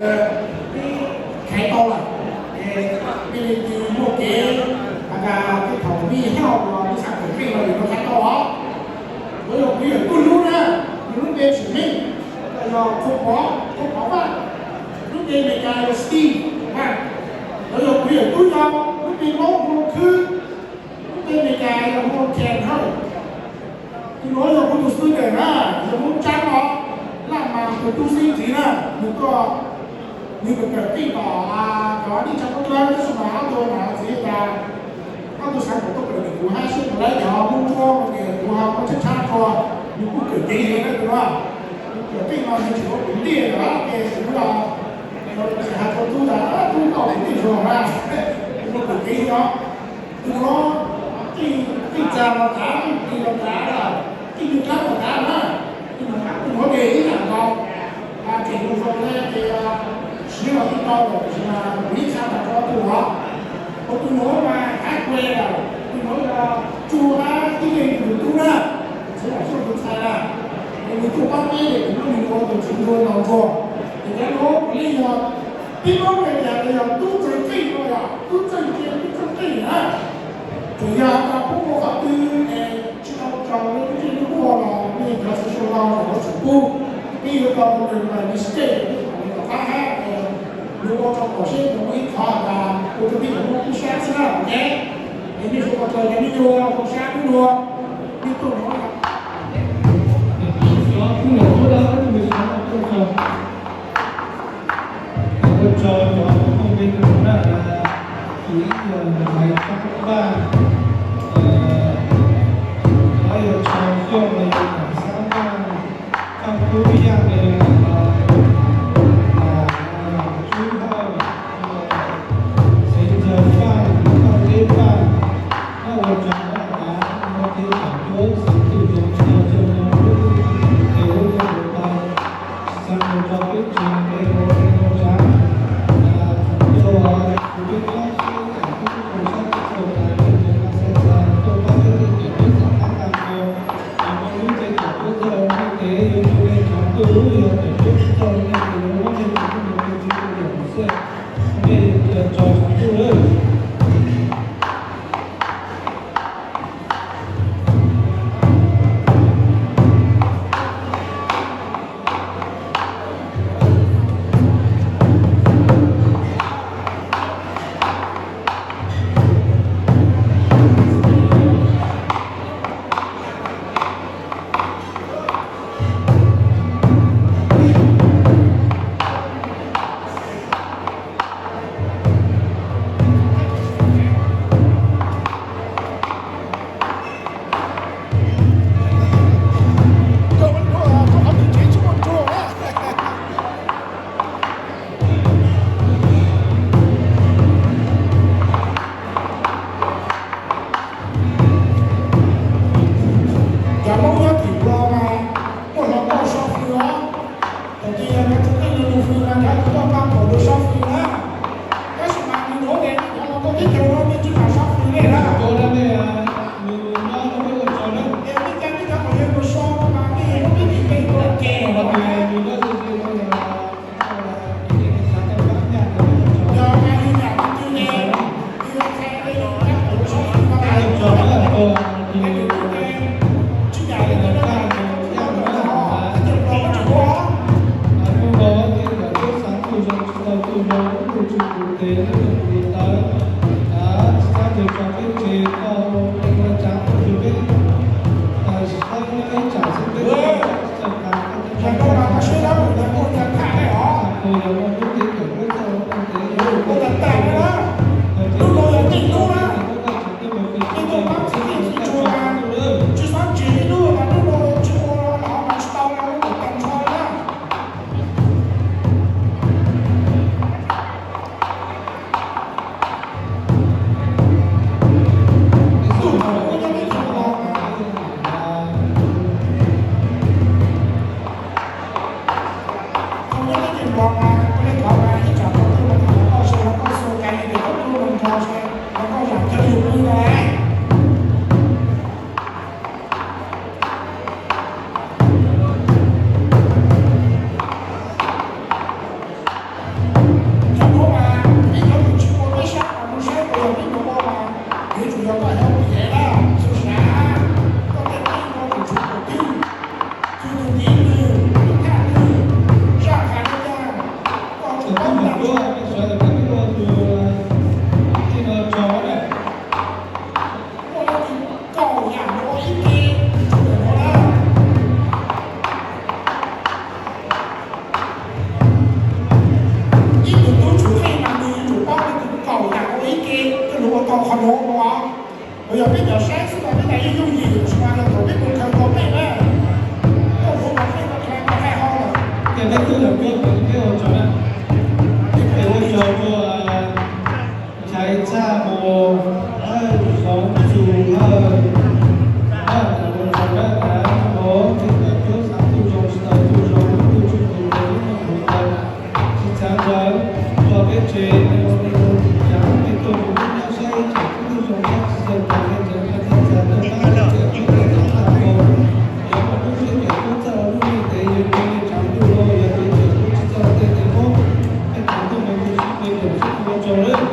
Peb khaiv tau lawm, es peb li twg muaj kev, a, tej thaum vij hauj los peb xav kawm keej los yus yuav khaiv tau os. Lawv yog kuv yawm tub hlub na, nws lub npe Sim Meej, yog Qhua Pov, Qhua Pov Vaj, lub npe Meskas yog Steve Vaj. Lawv yog kuv yawm tub yau, lub npe Hmoob hu ua Khwb, lub npe Meskas yog hu ua Ken Hawj. Tus nuav yog kuv tus student na, yog Hmoob Tsab os, Laj Mas tus tub xib ntxiv na, nws tuaj, nws kawm kawm keej tom cov nej tsa kub dlawb tab sis mas ob tug nam txiv tas, ob tug xav kom tuaj kawm ntawm kuv hab seb puas laib, cov Hmoob Ntsuab ces kuv ho muaj tshab tshab rua, nws kuj kawm kev heev na tus no. Nws kawm keej no nws tseem ua kuv ntiag lawm ces kuv los, tseem has rua tub tas tub koj kuv ntiag zog na, kuv kawm kev heev os. Tus nuav keej txag los kav, keej plig los kav, keej ncu dlab los kav na. Tus nuav, tus nuav ces ib yam nkaus, tseem zoo zoo na ces siv los yeej tau lawm tab sis mas kuv ib txha tas rua tus nuav. Ua tus nuav mas hab kua lawm, tus nuav yog Tsu hab Tib Yeej tus tub na, txiv Vam Xyooj tus ntxhais na. Nws tuaj pab peb es kuv muab nws ua tus txiv ntuag los ntsuag. Ces cov nuav puav leej yog peb Moob hais tias yog tub txawj keej no yog tub txawj ntse tub txawj keej na. Txawm yog tas pub ua qhov twg es tsis tau raug lub ntsej lub muag los nej cov txiv sau ntau los txawm pub, peb yuav tau mus mistake kom qab hab, nws ua rau kom seb nws muaj ib qho tas ua rau peb cov Moob pub sab xwb na, ok. Es nej sawv daws cov me nyuam pub sab pub luag, nej tuaj nuav Ua tsaug cov phooj ywg na, tus ib yog Maiv Thab Vaj, tus ob yog Tshaw Xyooj los yog Nam Xab Vaj, Thaj Kub Yaj los yog Tswb Hawj, Xeev Ntxawg Vaj, Vaj Teb Vaj, koj ua tsaug na, ua kev tsom cuab xeev txwm zoo tsis tau txog nyob lub, es lub ntuj tus tau, xav mus rau peb tsev kev ua kev ua tsav, ua kuv peb txhob siab tam tub tus sab txog tas kev tsev ma xav tas tuaj pab peb tej kev peb txom qab tag nrho, es muaj lub ntsej kom peb txog tej kev yuav ua kev tsav tuaj lub yog kev peb txog tej kev yuav muab tej kev peb mus kev tsis ua yam xwb. Nej tso tsov tuaj lawm. Cov Hmoob nyob tim Nplog mas muaj hluas nkauj sau fws os. Thaum twg yog cov tsis txawj lus fws mas cov hluas nkauj pab pom lus sau fws na. Tab sis mas nws nuav ces cov hluas nkauj teb chaws no nej tsis pom sau fws li na. Es nej cov nej cov qhov yog tus sau mas nej muab peb tim peb ua ke. Lub no yog tej tub na, nej tuaj pab txiv tij txiv tsuas mas tsis txhob tsim ib lub mas lub no tsis ua los mas tsis tau na, lub no tag nrho na. Tub no nyob teb chaws Nplog mas, thaum nyob teb chaws Nplog mas ua Tus tub cuab, nej sawv daws peb twb ua tus tij no tso na. Muaj leej twg kaum yam no ib ke, ib tug tub tshuv qeej mas nws yuav tsum paub leej twg kaum yam no ib ke, coj lug ua tau qhov nuav no. Kuv yog peb cov saib xwb los peb tas ib yooj yim, tab sis mas yog thaum peb mus khaws tau qeej na, koj mus ua qeej tau qhov qeej hau lawm. Ces peb tub los peb, peb ua tso na. Peb ua tso rua Nchaiv Txaj mus, Hawj Zoov Txus Hawj, Hawj tas mus tsaus dawb tas mus, tseem tawm cuab xav tug zoo tsis tau tug zoo, tug tsis tau tug zoo, tsis txav ntawd tso peb tsev, peb ua peb tug, peb tuaj mus peb nyob saib ib tsoom tub tug zoo saib tsis txog tag, nej tseem nqa txhaj txhia tuaj pab tseem tub txhaj txhia txhaj tau, yog muaj lub siab tseem tub txhaj ua lub neej tes, yog tseem nej tshav ntuj los yog tseem tub tsis txog tej tes mob, nej tshav ntuj mus tug sib tes tseem sib ua tsaug lawm.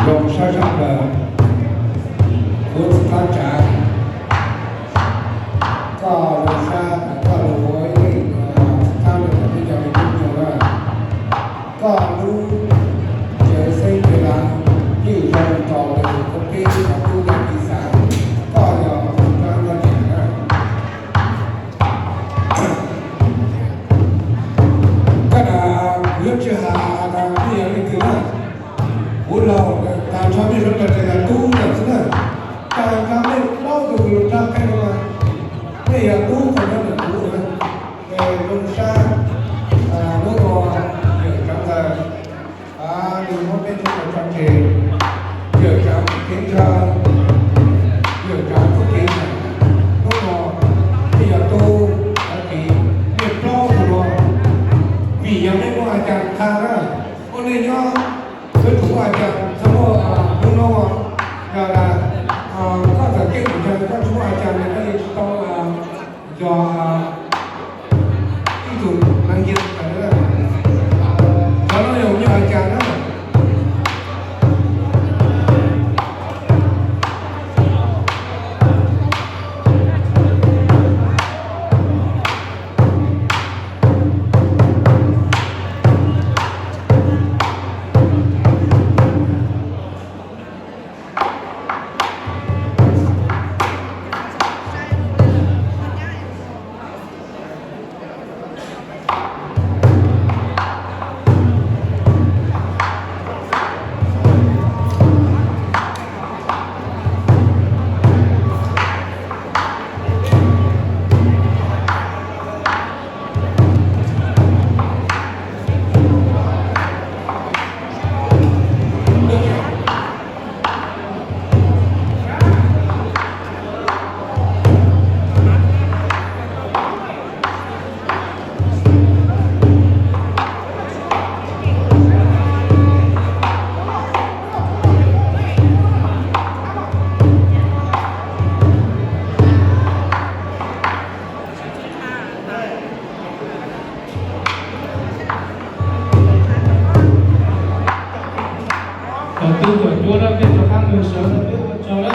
Zoo sab sab plaws, kuv txiv qab tsav, koj zoo sab tas koj lug ua ib leeg txiv qab rau peb cov me tub ntsuag na. Koj lub cawv xeeb cawv lav yeej zoo nkaus li koj peb cov tub cov kiv xav, koj yog txiv qab koj tseem na. Koj na, kuv yuav tsis has tas nej yog leej twg na, kuv laug tas nrho mej sawv daws tseem yog tub ntawm xwb na. Tag nrho mej plaub tug lug rab qeej no, mej yog tub tag nrho ntawm kuv na. Es zoo sab, hnub no yawm Tsav Ntxawg, nws muab peb tub ntawd tso tseg, yawm Tsav Kev Ntshaw, yawm Tsav Tub Kev Ntshaw, hnub no mej yog tub, mej plaub tug no, vim yog mej muaj a cas qha na, muaj neej nyob, yuav tsum muaj a cas, txhob muaj, hnub no yog koj txawm keej mus ntshaw koj tsis muaj a cas, koj yeej tsis tau yog ib tug neeg nyiaj, qhov no yog muaj a cas na. Thaum twg thaum cuab na peb rov qab mus sawv na peb ua tsaug na.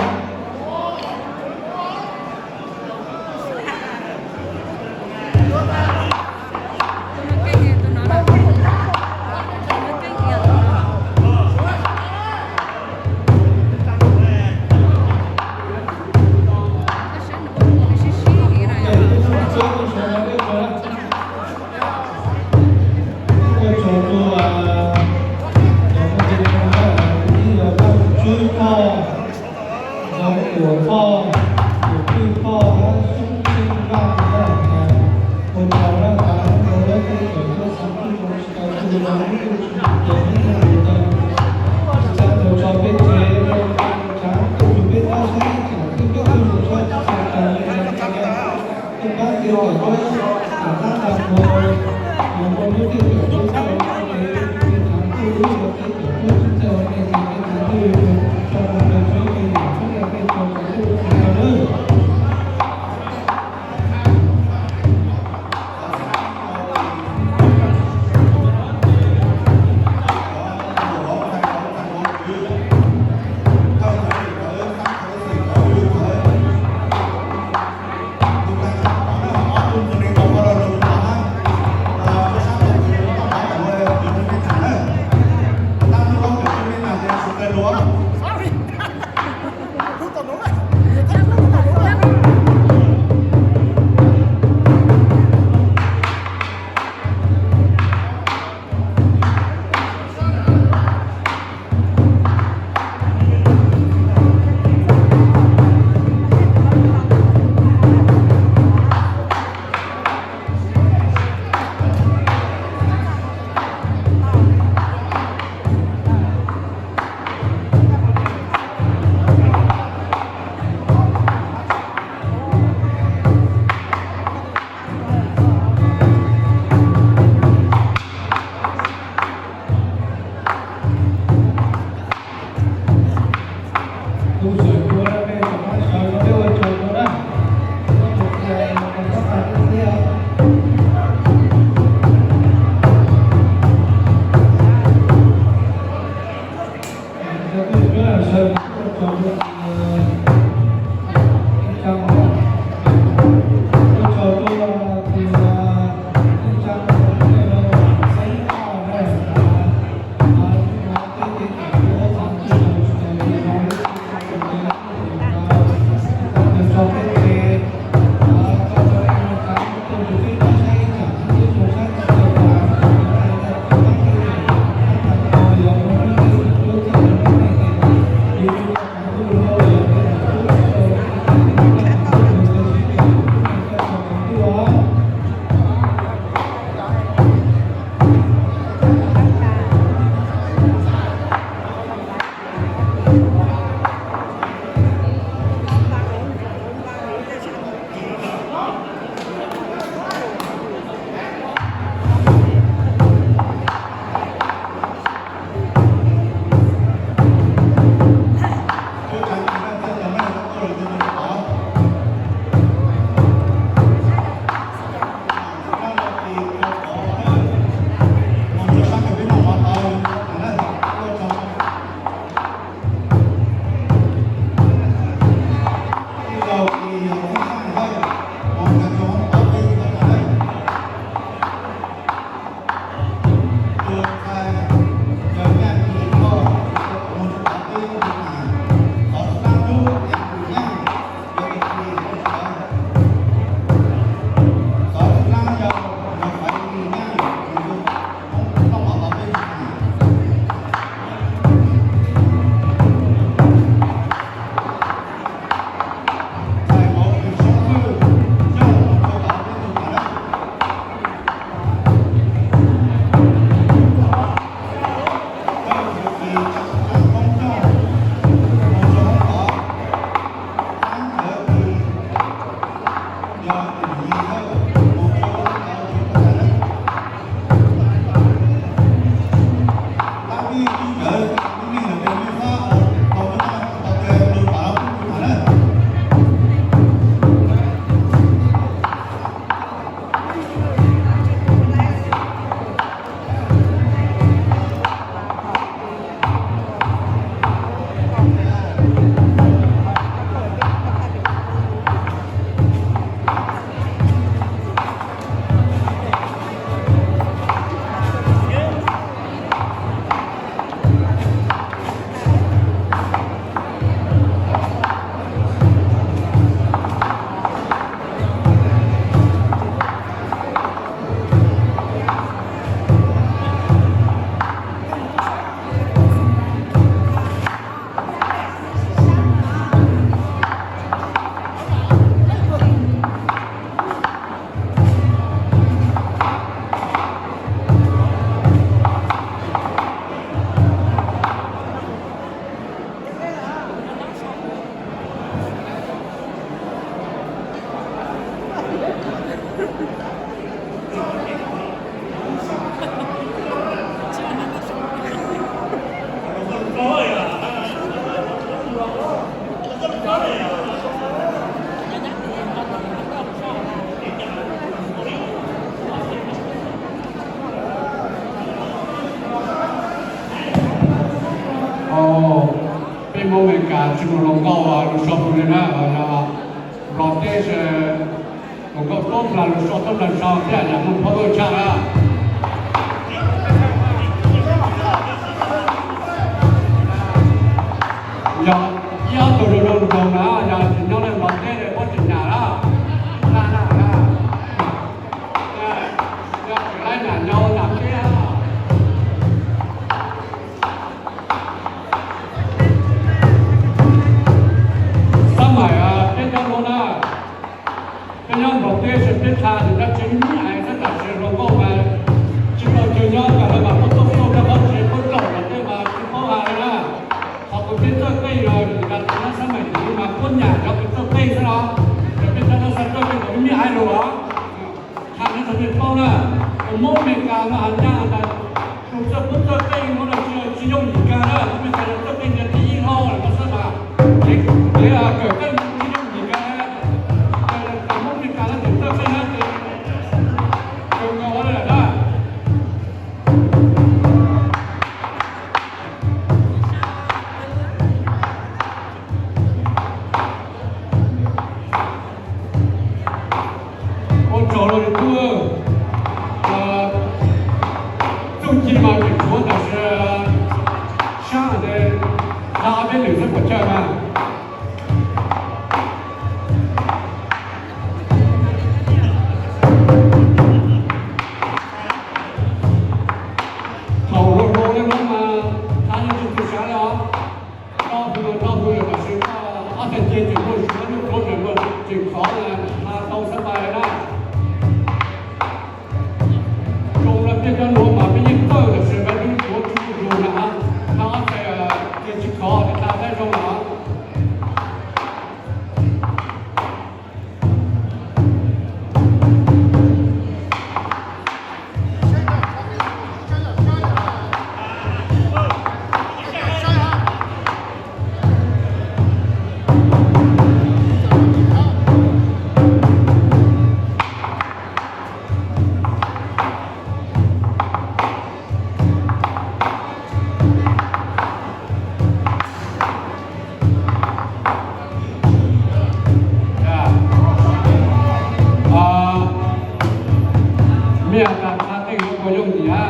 Peb Hmoob Amelikas tsis mus hluas nkauj lug so pug li na, yog Nplog teb se hluas nkauj tuab nplag lug so tuab nplag so thiab yam Hmoob phob tuaj tshaj na. Yog ib ob tug zoo zoo nraug na, yog tsis nyob le Nplog teb le puab tsis nyam na. Yog tsis laib nyam nyob Nplog teb. Xab maim peb cov hluas na, peb nyob Nplog teb se peb tha ces cov tsev me nyuam tab tam sim hluas nkauj mas tsis tau chaw nyob, kom lawv mas puab tuaj tuaj rau qhov tsev puab tsaum Nplog teb mas tsis paub hais li na. Qhov kuv peb txawj qeej no, nyob Xab maim tim no mas puab nyam cov kws txawj qeej xwb no. Peb cov no xav txawj qeej kom me nyuam ais lus os. Tha neb txhua tus paub na, tus Hmoob Amelikas no has nyaj tas tus txawj pub txawj qeej no tsis yooj yim kag na, tus Amelikas yog txawj qeej tiag thib ib hlo lawm no xwb mas, kev kawm qeej tsis yooj yim kag. Tus Hmoob Amelikas no tus txawj qeej na ces kawg nkaus li lawm na. Ua tsaug rau tus tub, txuj ci mas tseem tshuav tab sis sab tes tha ob peb lwm xwb puas tsawg mas. Thaum hluas hluas li no mas tha yeej tsis tu siab li os. Noj hwj noj hwj tab sis ob txhais ceg tseem muaj suav, nyuj pluab tseem muaj, tseem khov, tha tau xab pais na. Zoo li peb cov hluas mas peb yeej txawj tab sis peb lub suav tsis muaj zus na, tha ob txhais ceg tsis khov ces tha tau zoo na. Mej tas tha tej no puas yooj yim na?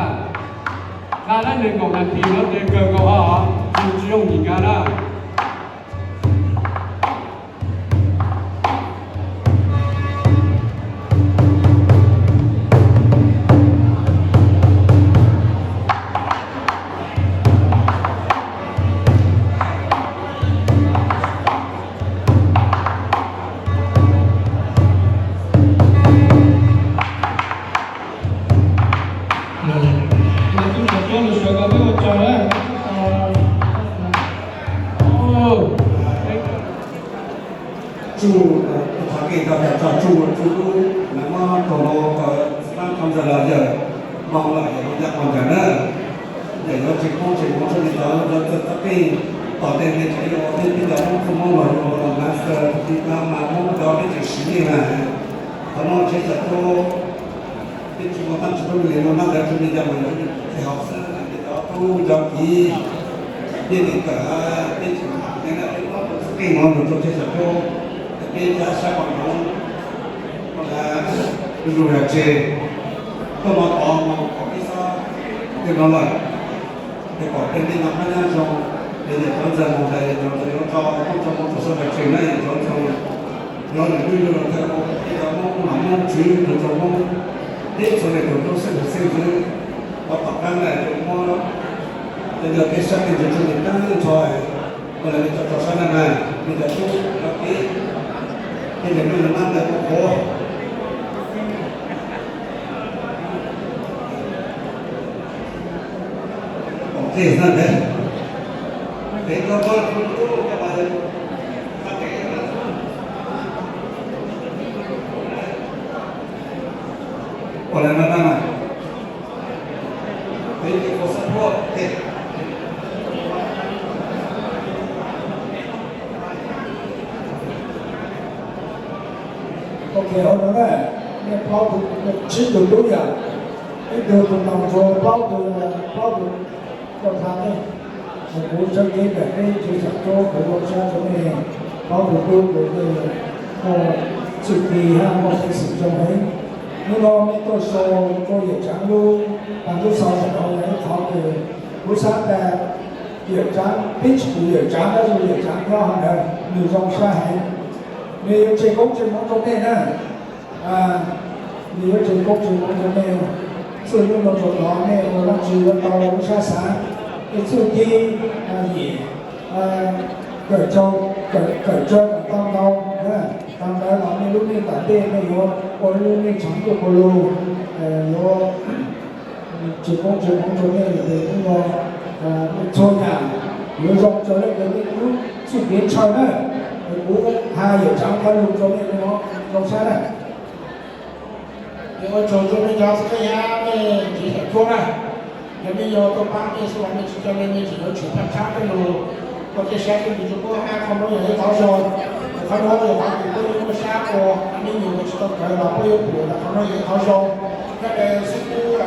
Tha lab nees nkaum nas this no ces kawg nkaus os, tsis yooj yim kag na. Tsuj, thaum kis tau tas tso tsuj, tsuj lub, lawv muab tau no, tau ntawd lawm yawg, moo lawm yawg mus nyob qhov ntawd na. Yawg yuav tseem Hmoob tseem Hmoob txhua tus cov txawj txawj qeej, tom ntej nej tseem yuav ua tib peb cov Hmoob txwj Hmoob los yug los master, diploma Hmoob cov peb tseem siv yeej na. Qhov no tsheb txawm tuaj, peb tsis muaj tag tsis tuaj li no na, ntawd tsuas li cas mas yuav ces haum xwb na, ces cov tub cov kiv, peb neeg kawm, peb tseem neeg na, peb muab txwj qeej no mus rau tsheb txawm tuaj, peb cov sab pom hmoov, zuj zus yam tsev, tuaj no tod mas pom peb xob tej no lawm. Ces kom peb neeg noj qab nyob zoo, ces yawm cov ntxawg mus tas yawm cov ntxawg yuav tso Hmoob tso Hmoob txhua txhua yam tsev na, yawm cov ntxawg yuav nws lwj lwj los thawj ua peb cov Hmoob, Hmoob nom Hmoob tswv, tus txhua Hmoob, peb txhua tus tub xeeb ntxwv, xeeb ntxwv, ua tom qab na, ces muab cov ntawd peb sab peb ntxwv txhua tus tag nrho, ua li peb cov tso sab na na, peb cov tub cov kiv, peb ntxwv lwj lwj na ntawd ua qhuav. Ok, ua no na, nej plaub tug, tsib tug tub yom, ib tug tus nom ntsuag, plaub tug, plaub tug tau tha nej. Kuv tseem ceeb ntawm peb tsev Xam Cuab kuv ua sab rau nej, qhov kuv tub kuv muaj txuj ci hab muaj peev xwm zoo heev. Hnub no mej tuaj sau rua Yawm Tsaav lub, lub xaus no yog ib qhov kws kuv xaav tas Yawm Tsaav, peb tsis pum Yawm Tsaav tab sis Yawm Tsaav nyob hov ntawd nws zoo sab heev. Nws yuav tseg koob tseg moov rau mej na. Nws yuav tseg koob tseg moov rau mej. Txij hnub no rua tod mej ua dlaab tsi yuav tau lub sab xaav, mej txuj ci yim kawm tsawg, kawm tsawg kom tau ntau, tau ntawd los mej lub neej tom ntej mej yuav ua lub neej tshav ntuj ua lug, yuav tseg koob tseg moov rua mej, tes hnub no mej txhua yaam yuav zoo raws le kws mej lub txuj kev ntshaw na. Kuv has Yawm Tsaav qhov lug rua mej hnub no, zoo sab na. Yuav ua tsaug rua mej cov txhua tus hab mej tsev Xam Cuab na. Yog mej yuav tuaj paab mej xwb los mej tsis ca le mej tseem yuav tsum paab tshab tej lug, koj thiaj saib tej lug rua puab hab qhov nuav yog ib qhov zoo. Qhov nuav yog qhov kws puab yuav muaj sab ua, mej nyuam qhuav tsis tau kawg los puab yuav pum tas qhov nuav yog ib qhov zoo. Nyob le xib fwb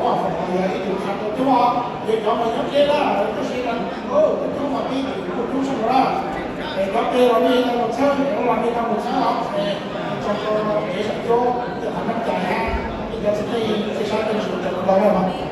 Vam Vaj Foom yog ib tug qha tau coob os, yog cov mas nyob deb lawm tab sis mas tub coob mas peb kuj tub sab nraud lawm. Es cov peg los mej tau mus txhawb, cov los mej tau mus txhawb os. Es tsaug rua tsev Xam Cuab tej qhov noj cai hab ib cov txhua tus, tej sab tej tsis tau ntau lawm.